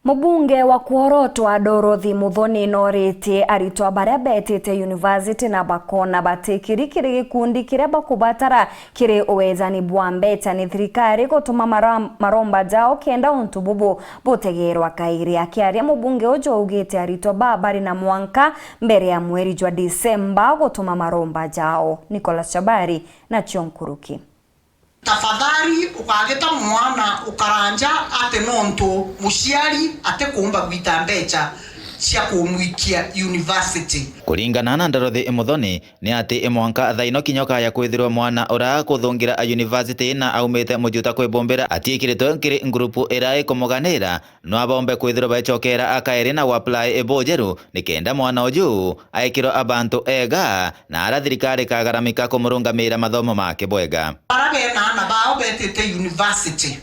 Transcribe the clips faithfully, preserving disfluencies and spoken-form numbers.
Mubunge wa kworotwa Dorothy Muthoni noritie aritwa baria betite university na bakona batikiri kiri gikundi kiria bakubatara kiri uwejani bwa mbecha ni thirikari gutuma mara-, maromba jao kenda untu bubu butegerwa kairi. Akiaria, mubunge uju augite aritwa baa bari na mwanka mbere ya mweri jwa Disemba gutuma maromba jao. Nicholas Chabari nacio nkuruki. Tafadhali ukagita mwana ukaranja ati nontu muciari atikumba gwita mbecha cia kumwikia university. Kuringana na Dorothy Muthoni, ni ati mwanka thaino kinya ukaya kwithirwa mwana ura kuthungira a university na aumite muji utakwibumbira atiikiritwe kiri ngurupu ira ikumuganira, no abombe kwithirwa baicokera akairi na kuapply bujeru, nikenda mwana uju aikirwa a bantu ega, na ara thirikari ikagaramika kumurungamira mathomo make bwega. Bara bena ana bao betite university,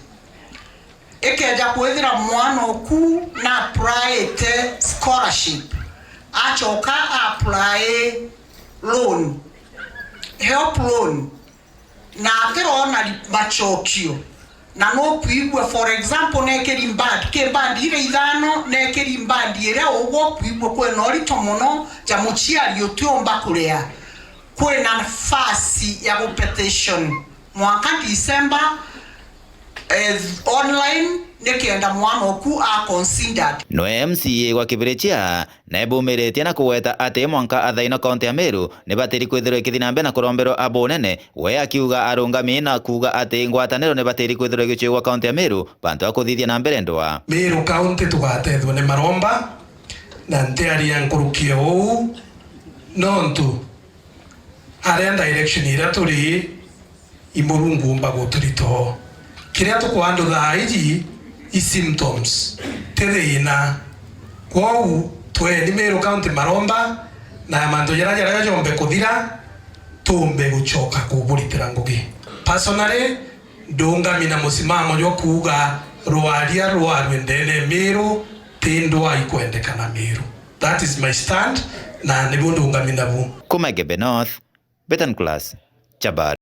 ikeja kwithira mwana oku na applyite scholarship, acoka a apply loan, help loan, na atirona ri-, macokio. Na nukwigua, for example, nekiri mbandi, ki mbandi iria ithano, nekiri mbandi iria ugwe ukwigua kwina urito mono ja muciari utiumba kuria. Kwina nafasi ya gupetition mwanka December, eh, online, nikenda mwana oku a considered. Noe M C A gwa Kibirichia, nae bumiritie na kugweta ati mwanka athaino kaunti ya Meru nibatiri kwithirwa ikithi na mbere na kuromberwa a bunene, we akiuga arungami na kuuga ati ngwataniro nibatiri kwithirwa igicwigwa kaunti ya Meru bantu ba kuthithia na mbere ndwaa. Meru County tugatethwa ni maromba, na ntiaria nkuruki o uu, nontu aria direction iria turi i Murungu umba guturita o. Kiria tukwandutha thaa iji i symptoms, ti thina. Kwou tweni Meru County maromba, na mantu jaria jaria jombe kuthira, tumbe gucoka kuburitira ngugi. Personally, ndungami na musimamo jwa kuuga rwaria rwarue ndene Meru ti ndwaa ikwendekana Meru. That is my stand, na nibu ndungami nabu. Kuma Igembe North, Betan Class, Chabari.